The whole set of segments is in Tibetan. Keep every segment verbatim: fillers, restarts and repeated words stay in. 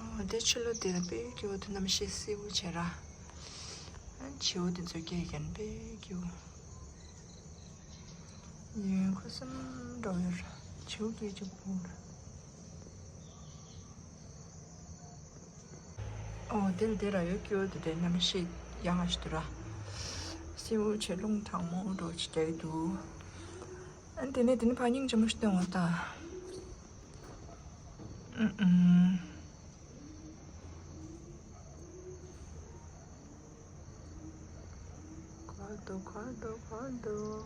འོ་དེ་ཕྱི་ལོགས་དེ་ལ་དཔེ་སྐྱིད་པོ་འདུག་གནམ་གཤིས་བསིལ་པོ་བྱས་ར། བྱིའུ་དེ་ཚོ་སྐད་རྒྱག་ན་དཔེ་སྐྱིད་པོ། ཉིན་ཁུ་སིམ་འགྲོ་ཡོད་ར། བྱིའུ་སྐད་ཅིག་སྤུངས་ར། ཨོ་དེ་ལ་དེ་ར་ཡོད་སྐྱིད་པོ་འདུག་དེ་གནམ་གཤིས་ཡག་ང་ཞིག་འདུག་ར། བསིལ་པོ་བྱས་རླུང་གྲང་མོ་འདྲ་ཅིག་རྒྱག་གི་འདུག་ཨ་དེ་ནས་དེ་ནས་ཕར་སྙིང་རྗེ་མོ་ཞིག་སྟོན་འོང་ད། ཨུ་ཨུ། ག་པར་འདུག་ག་པར་འདུག་ག་པར་འདུག་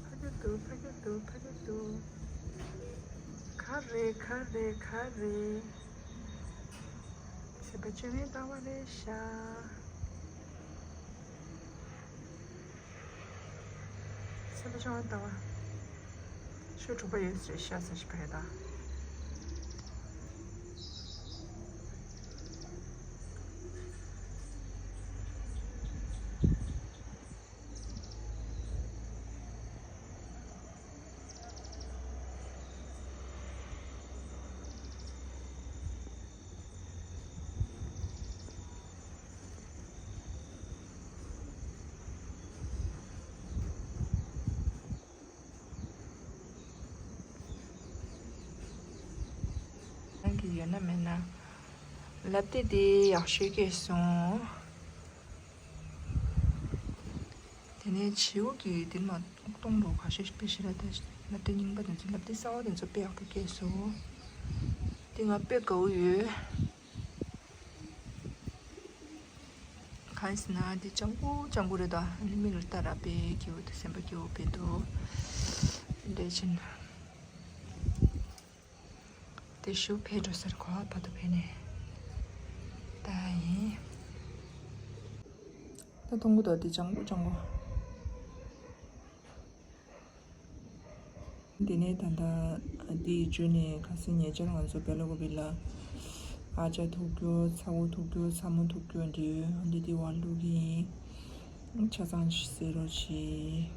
ཕ་གི་འདུག་ཕ་གི་འདུག་ཕ་གི་འདུག་ག་རེ་ག་རེ་ག་རེ། ཚེས་པ་བཅུ་གཉིས་ཟླ་བ་རེད་ཤག་ཚེས་པ་བཅོ་ལྔ་ཟླ་བ། ཕྱི་དྲུག་པ་ཡོད་ས་རེད་ཤག་ས་ཞིག་བས་ད། རང་གི་ཡོད་ན་མེད་ན། ལབ་སྟེ་དེ་ཡག་ཤོས་སྐྱེས་སོང་། དེ་ནས་བྱིའུ་གི་དེ་མ་གཏོང་རོགས་ཁ་ཤས་དཔེ་ཞེ་དྲག་ད་ལབ་སྟེ་རྙིང་པ་དེ་ཚོ་ལབ་སྟེ་གསར་བ་དེ་ཚོ་དཔེ་ཡག་པོ་སྐྱེས་སོང་། དེ་ང་དཔེ་དགའ་བོ་ཡོད། གང་ཡིན་ཟེར་ན་འདི་ལྗང་གུ་ལྗང་གུ་རེད་ད། ཨ་ནི་མིག་ལ་ལྟ་ར་དཔེ་སྐྱིད་པོ་དང་སེམས་པ་སྐྱིད་པོ་དཔེ་འདུག་འདྲེ་ཆེན་དེ་ཞུ་ཕེ་འགྲོ་སར་གོ་བ་བར་དུ་ཕེ་ནས་ད་ཡིན། ད་གཏོང་གི་འདུག་འདི་ལྗང་གུ་ལྗང་གུ། འདི་ནས་ད་ལྟ་འདི་བརྒྱུད་ནས་ཁ་སང་ཉེ་ཆར་ང་ཚོ་བེ་ལ་ཀོ་བི་ལ་ཨ་ཅག་ཐུག་རྒྱུ་ཚ་བོ་ཐུག་རྒྱུ་ཚ་མོ་ཐུག་རྒྱུ་འདི་ཡོད། འདི་འདི་བར་ལུག་ཡིན། ཆ་ཚང་ཞིག་ཟེར་རོགས་གྱིས།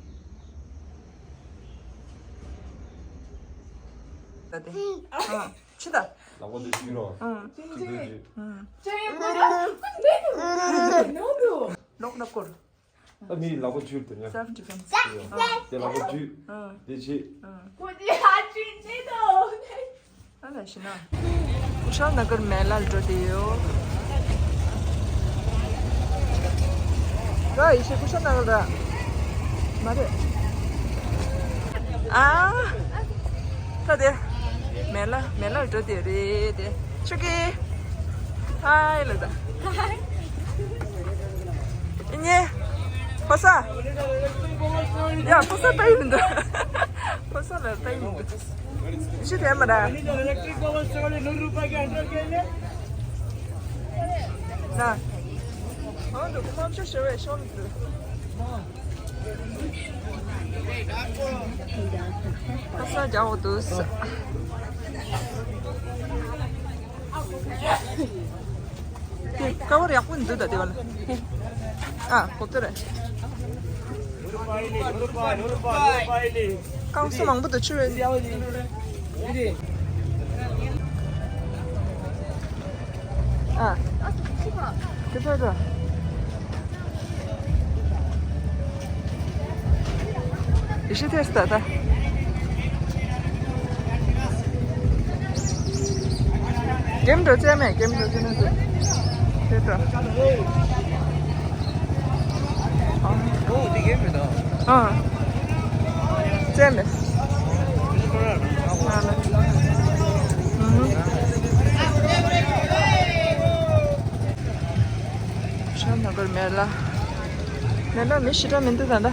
ད་དེ་ཨ་ཕྱི་ད། ལག་པ་འདི་བཅུག་རོགས། ཨང་། གཅིག་བཟོས་བྱས། ཨང་། ལོག་ལོག་སྐོར། ཨ་མིའི་ལག་པ་འཇུས་དེ་ཉ། Self defense། དེ་ལག་པ་འཇུས། ཨ། དེ་བྱེད། ཨ། ཁོ་དེ་ཧ་ཅི་ནི་དོ། ཨ་ལ་ཤི་ན། ཀུ་ཤལ་ན་གར་མེ་ལ་འགྲོ་དེ་ཡོད། ར་ཡི་ཤེ་ཀུ་ཤལ་ན་གར་ར། མ་རེད། ཨ། ད་དེ། མེ་ལ་མེ་ལ་འགྲོ་དེ་རེད་དེ། ཆུ་གི། ཧའི་ལ་ད། ཨི་ཉེ། ཕོ་ས། ཡ་ཕོ་ས་ལྟ་ཡི་མི་འདུག་ཕོ་ས་ལ་ལྟ་ཡི་མི་འདུག་ཤི་དེ་མ་ར། ན། འོ་འདུག་ཁོང་ཆུ་ཞེ་བའི་ཤོར་འདུག་ཕོ་ས་རྒྱག་འོ་འདུག་དེ་ཀ་བར་ཡག་པོ་འདུག་ད་དེ་བ་ལ། ཨ་གོ་ཏོ་རེད། ཀང་སུ་མང་པོ་འདུག་ཆུ་བས། ཨ་དེ་ཕ་ར། ཡེ་ཤེས་ཐེས་ད་ད། གེམ་འགྲོ་རྩེ་མེད་གེམ་འགྲོ་རྩེ་ན་ཟེར། དེ་འགྲོ། ཨོ་དེ་གེམ་མེད་ད། ཨ། རྩེ་མེད། ཨ་ལ། ཨུ་ཧུ། ཤ་ན་གར་མེ་ལ། མེ་ལ་མི་ཞེ་དྲག་མི་འདུག་ད་ལྟ།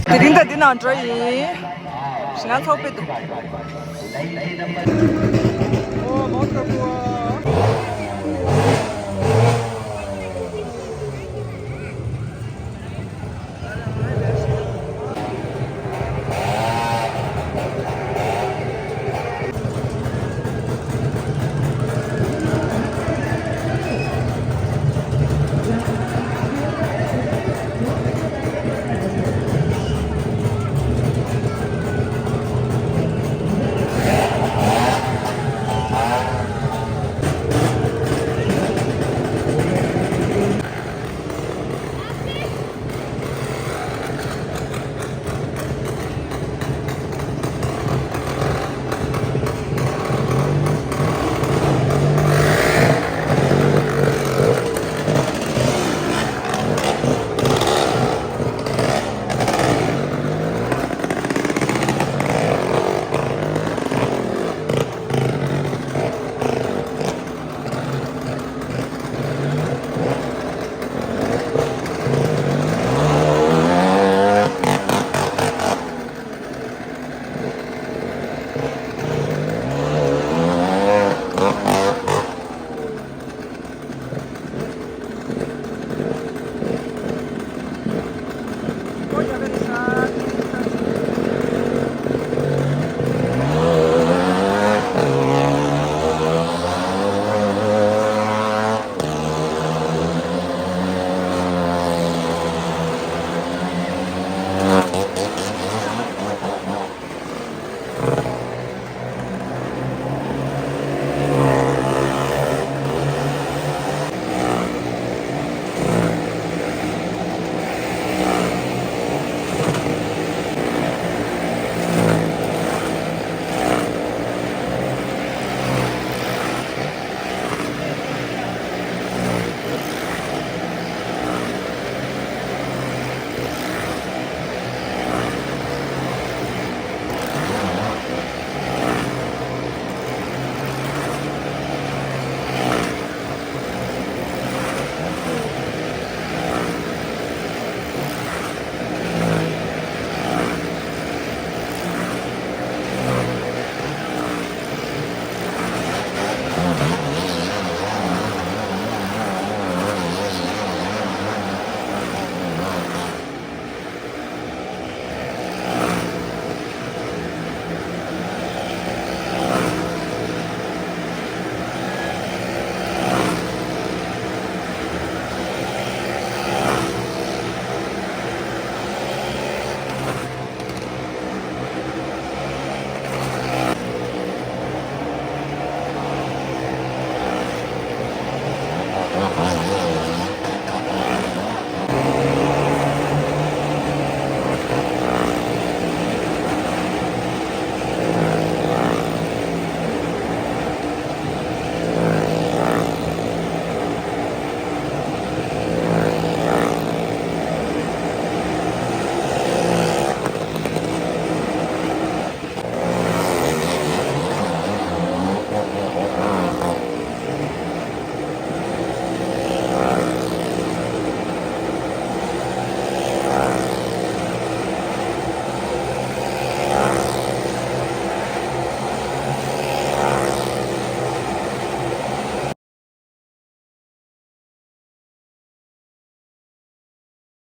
དེ་རིང་ད་འདི་ནང་འགྲོ་ཡིན། ཞེ་དྲག་ཚོགས་པའི་འདུག་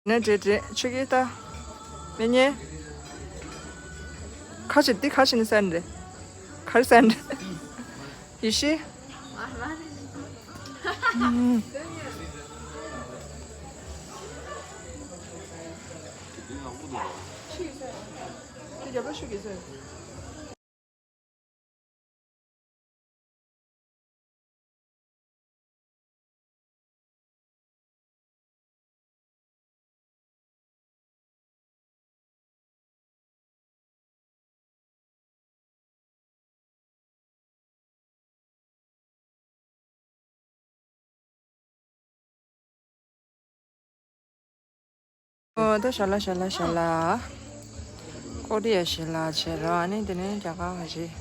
ནས་འདྲེ་འདྲེ་ཆུ་གི་ད། མི་ཉན། ཁ་ཆེ་འདི་ཁ་ཆེ་ནི་སན་རེད། ག་རེ་སན་རེད། ཡེ་ཤེས། ཨོ་ད་ཞལ་ལག་ཞལ་ལག་ཞལ་ལག་ཀོ་རི་ཡ་ཞལ་ལག་བྱས་རོགས། ཨ་ནི་དེ་ནས་རྒྱ་གར་བ་ཞིག་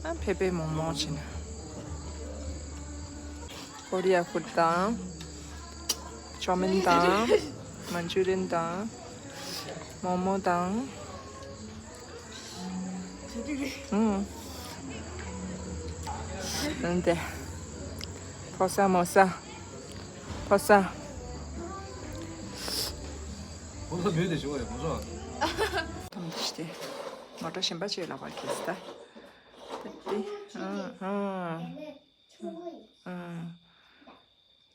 ཨ་ཕེ་ཕེ་མོག་མོག་བྱས་ན། ཀོ་རི་ཡ་ཕུཌ་དང་། ཅའོ་མིན་དང་། མན་ཅུ་རི་ཡན་དང་། མོག་མོག་དང་། ཨུམ། འདི། ཕོ་ས་མོ་ས། ཕོ་ས། ཕོ་ས་བོད་དེ་ཞུ་བ་ཡོད་མོ་ས། ཐོམ་དེ་ཤི་དེ། མོ་ཊ་གཞན་པ་ཅིག་ལ་བ་ཁེས་ད། དེ། ཨུམ་ཨུམ། ཨུམ།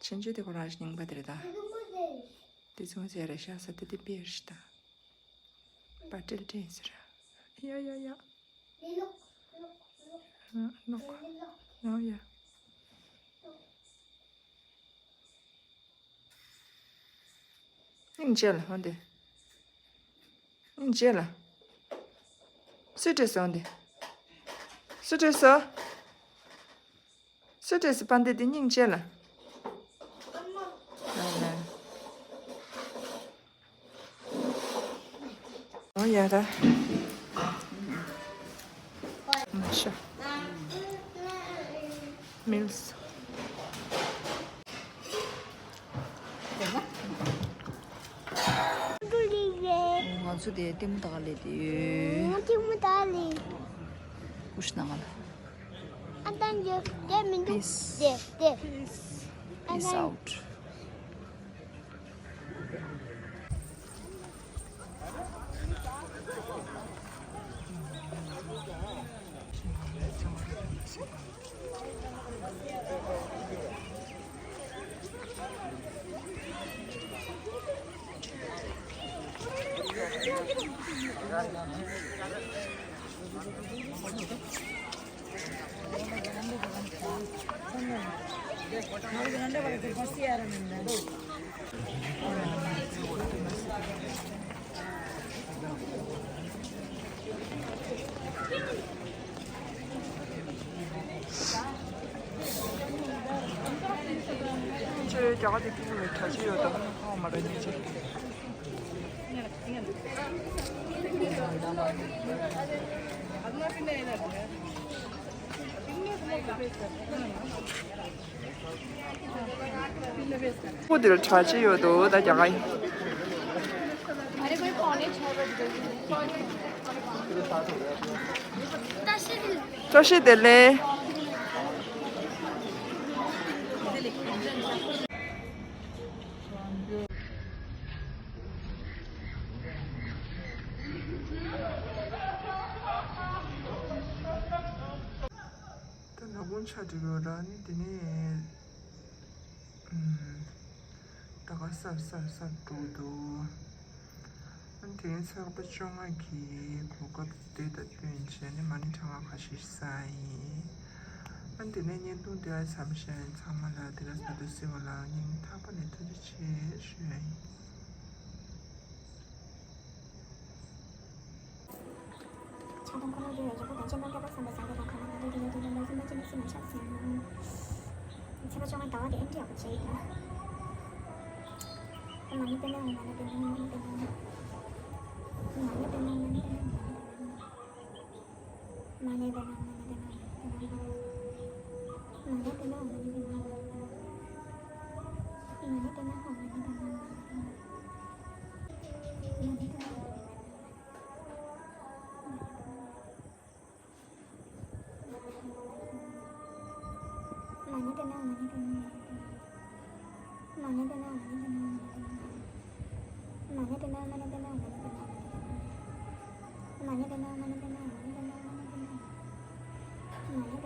ཆུང་ཆུང་དེ་ཁོ་རང་རྙིང་པ་དེ་རེད་ད། དེ་ཚོ་ཟེར་རེད་ཤག་ས་དེ་དེ་པེར་ཤི་ད། པ་ཏྲལ་ཏྲེན་ཟེར། ཡ་ཡ་ཡ། ཨ་ལོག་ཨ་ཡ། སྙིང་རྗེ་ལ་འོང་དེ། སྙིང་རྗེ་ལ། སུས་སྤྲད་སོང་དེ། སུས་སྤྲད་སོང་། སུས་སྤྲད་སོང་པ་འདི་དེ་སྙིང་རྗེ་ལ། འོ་ཡ་ར། མ་ཤ། མིལ་སི། ང་ཚོ་དེ་ལྟད་མོ་ལྟ་ག་སླེབས་དེ་ཡོད། ལྟད་མོ་ལྟ་ག་སླེབས། ཀུ་ཤུ་ནང་ལ། ཨ་ཏན་ཇོ་དེ་མི་འདུག Peace. དེ་དེ། Peace out. ཁྱེད་རྒྱ་གར་དེ་ཀུན་ལ་གྲ་ཆེ་ཡོད་དམ། ཧ་མ་ར་ཉེ་ཆེ། ཁོ་འདིར་གྲ་ཆེ་ཡོད་དོ་ད་རྒྱ་གར་ཡིན། བཀྲ་ཤིས་བདེ་ལེགས། ད་ནག་ཁུང་ཆགས་འགྲོ་གི་ཡོད་ར། ནི་དེ་ནས་ད་ག་སར་སར་སར་འགྲོ་གི་འདུག་ཨ་ནི་དེ་རིང་ཚེས་པ་བཅོ་ལྔ་གི་གོ་སྐབས་དེ་དང་བསྟུན་བྱས་ནས་མ་ཎི་གྲངས་ཀ་ཁ་ཤས་ཤིག་བསགས་ཡིན། ཨ་ནི་དེ་ནས་བརྙན་ཐུང་དེ་ཨ་མཚམས་བཞག་ཡིན། ཚང་མ་ལ་དེ་ག་ས་དུ་སྲིད་པ་ལ་སྙིང་ཐག་པ་ནས་ཐུགས་རྗེ་ཆེ་ཞུ་ཡ་ཡིན། ཆ་དང་ཁོ་ནའི་རྒྱུ་ཡོད་ཀྱང་དོན་ཆེན་སྟོང་སྐད་པར་བསམ་པའི་བཟང་པོ་དང་ཁོ་ན་ལ་ལུས་ཀྱི་ཡོད་དོ་ཡོད་ལ་སེམས་པ་ཅན་ནི་སུ་མི་ཆགས་ཟིན། ཚེས་པ་བཅོ་ལྔ་ཟླ་བ་དེ་ཨེ་འདྲ་ཡག་པོ་བྱས་ཡོད་ན། མ་ཎི་པདྨེ་ཧཱུྃ། མ་ཎི་པདྨེ་ཧཱུྃ། མ་ཎི་པདྨེ་ཧཱུྃ། མ་ཎི་པདྨེ་ཧཱུྃ། མ་ཎི་པདྨེ་ཧཱུྃ། མ་ཎི་པདྨེ་ཧཱུྃ། མ་ཎི་པདྨེ་ཧཱུྃ། མ་ཎི་པདྨེ་ཧཱུྃ། མ་ཎི་པདྨེ་ཧཱུྃ། མ་ཎི་པདྨེ་ཧཱུྃ།